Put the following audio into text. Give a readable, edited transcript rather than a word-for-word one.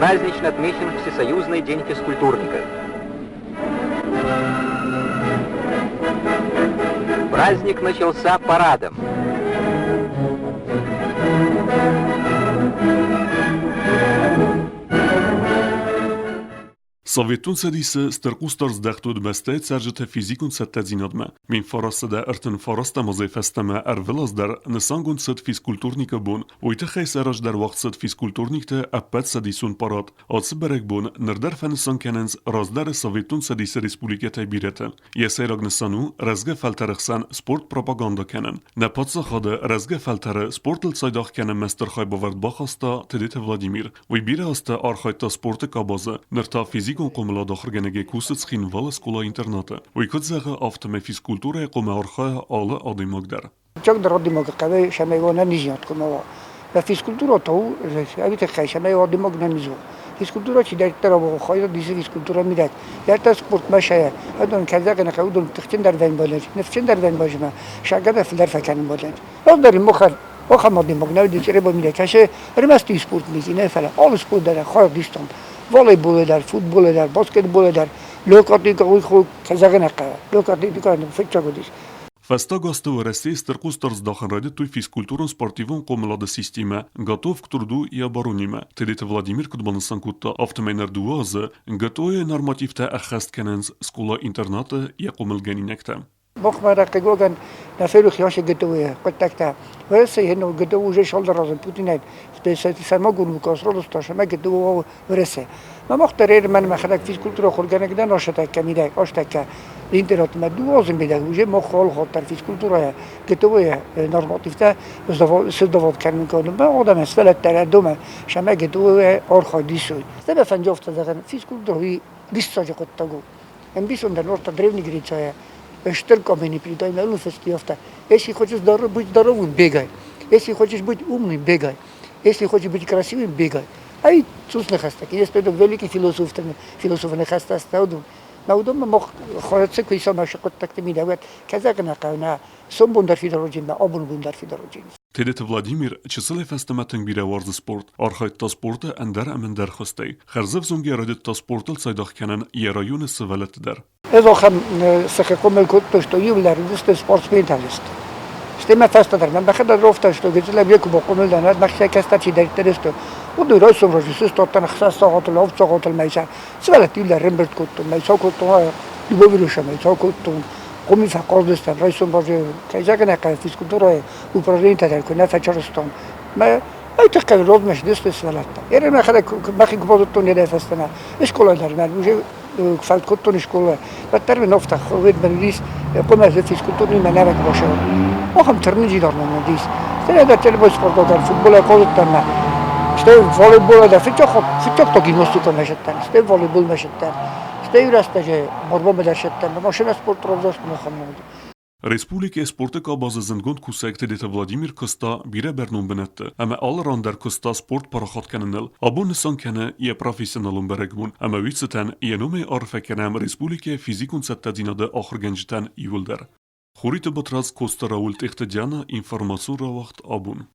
Празднично отмечен Всесоюзный день физкультурника. Праздник начался парадом. Советон Цӕдисы стыр хъусдард здӕхт уыд бӕстӕйы цӕрджыты физикон цӕттӕдзинадмӕ. 1939 азӕй фӕстӕмӕ ӕрвылаз дӕр нысангонд цыд физкультурникы бон. Уый тыххӕй сӕ раздӕр уагъд цыд физкультурникты ӕппӕтцӕдисон парад. Ацы бӕрӕгбон ныр дӕр фӕнысан кӕнынц раздӕры Советон Цӕдисы республикӕтӕй бирӕтӕ. Йӕ сӕйраг нысан у рӕзгӕ фӕлтӕры хсӕн спорт пропагандӕ кӕнын. Нӕ паддзахады рӕзгӕ фӕлтӕры спортыл цайдагъ кӕнынмӕ стыр хайбавӕрд бахаста Тедеты Владимир. Уый бирӕ азты архайдта спорты къабазы, ныр та физикон хъомылады ахуыргӕнӕгӕй кусы Цхинвалы скъола-интернаты. Уый куыд зӕгъы, афтӕмӕй физкультурӕйы хъуамӕ архайа алы адӕймаг дӕр. Чагдӕр адӕймаг хъӕуы, цӕмӕй уа ӕнӕниздзинад куы уа. Физкультура та у, ӕви тыххӕй, цӕмӕй адӕймаг ӕнӕниз уа. Физкультура чидӕриддӕр хайад исы физкультура мидӕг. Йӕ спортмӕ сайа, уыдон кӕдзӕгӕн хъӕуы, уыдон тыхджындӕр вӕййынц, ныфсджындӕр вӕййынц, сагӕдӕ фылдӕр фӕкӕнын балӕнц. Раздӕр махӕн ахӕм адӕймаг нӕ уыди Чъребомилӕ кӕсы, ӕрмӕст спорт нӕ, фӕлӕ алы спорт дӕр хайад истон. Волейболы дӕр, футболы дӕр, баскетболы дӕр. Лёг-атлетикӕ уый кӕдзӕгӕн хъӕуы. Лёг-атлетикӕ фыццаг уыдис. Фӕстаг азты Уӕрӕсейы стыр хъусдард здахын райдыдтой физкультурон-спортивон хъомылады системӕ «Готов к труду и обороне»-мӕ. Тедеты Владимир куыд банысан кодта, афтӕмӕй ныр дыууӕ азы ГТО-йы нормативтӕ ӕххӕст кӕнынц скъола-интернаты йӕ хъомылгӕнинӕгтӕ. Махмӕ хъыгагӕн нӕ ферох ис ГТО-йы хъуыддӕгтӕ. Уӕрӕсейы ног ГТО уже цалдӕр азы Путинӕй сӕрмагонд указ раласта, ӕмӕ ГТО Уӕрӕсе. Мӕ мах дӕр мӕн мӕхӕдӕг физкультура ахуыргӕнӕг дӕн астӕккӕ мидӕг, астӕккӕ интернатмӕ дыууӕ азы мидӕг уже мах алыхатт физкультурӕйӕ ГТО-йы нормативтӕ создавать кӕнын кодтам. Адӕмӕн сывӕллӕттӕ домӕ, цӕмӕй ГТО-йы архайд исой. Стӕй фӕнды афтӕ зӕгъын, физкультура уый диссаджы хъуыддаг у. Ӕмбисондӕн уӕртӕ Древний Грецияйӕ стыр камени придумали фӕстиӕфтӕ. Если хочешь быть здоровым, бегай. Если хочешь быть умным, бегай. Если хочешь быть красивым, бегай. Ай цус ныхӕстӕ, если великий философ философ ныхӕстӕ астӕуду. На уыдонмӕ мах хӕццӕ куы исӕм ашы хъуыддӕгты мидӕг, кӕдзӕгӕнӕ хъӕуы сомбон дӕр фидар уыджин, абон бон дӕр фидар уыджин. Тедеты Владимир чысылӕй фӕстӕмӕ тынг бирӕ уарзы спорт, архайдта спорты ӕндӕр ӕмӕ ӕндӕр хуызтӕй. Хӕрзӕвзонгӕй райдыдта спортыл цайдагъ кӕнын йӕ районы сывӕллӕтты дӕр. Ӕз ахӕм сыхы кодтой, что иу лӕрдысты спортсментӕ сты. Стӕй мӕ фӕстӕдӕр мӕ мӕхӕдӕг ровта, что гыццылӕй ме куы бахъомыл дӕн, уӕд мӕхицӕй кӕстӕр чидӕриддӕр сты. Уыдон райсом разы сыстадтӕн ӕхсӕз сахатыл, авд сахатыл мӕ сӕ сывӕллӕтты иу ӕрӕмбырд кодтон, мӕ сӕ кодтон Любовилюша, мӕ сӕ кодтон. Хъуми фӕхъаздыстӕм, райсом разы, кӕй зӕгъын ӕй хъӕуы, физкультурӕйы упражненийтӕ дӕр куы нӕ фӕчырыстон. Мӕ ай тыххӕй родмӕ сдысты сывӕллӕттӕ. Ерын мӕхӕдӕг мӕхи куы базыдтон йӕ фӕстӕмӕ, скъолайы дӕр мӕ уже фӕнд кодтон скъола, уӕддӕр мын офтах уыд мӕн ис, хъуымӕ физкультурный мӕ нӕ башӕ. Ахӕм тырнындзинад мӕм уыдис. Стӕй дӕр телебой спортдӕр футболӕй хъазыдтӕн мӕ. Стӕй волейболӕй дӕр фыццаг фыццаг та гимнастикӕмӕ сыдтӕн, стӕй волейболмӕ сыдтӕн. Стӕй рӕстӕджы борбомӕ дӕр сыдтӕн. Машинӕ спорт равзӕрст махӕн уыд. Республикӕйы спорты къабазы зындгонд кусӕг Тедеты Владимир куыста бирӕ бӕрнон бынӕтты ӕмӕ алы ран дӕр куыста спорт парахат кӕныныл. Абон нысан кӕны йӕ профессионалон бӕрӕгбон ӕмӕ уый цытӕн йӕ номӕй арфӕ кӕнӕм республикӕйы физикон цӕттӕдзинады ахуыргӕнджытӕн иууылдӕр. Хуриты Батрадз, Коста Рауль, Тъехты Диана, информацион рауагъд абон.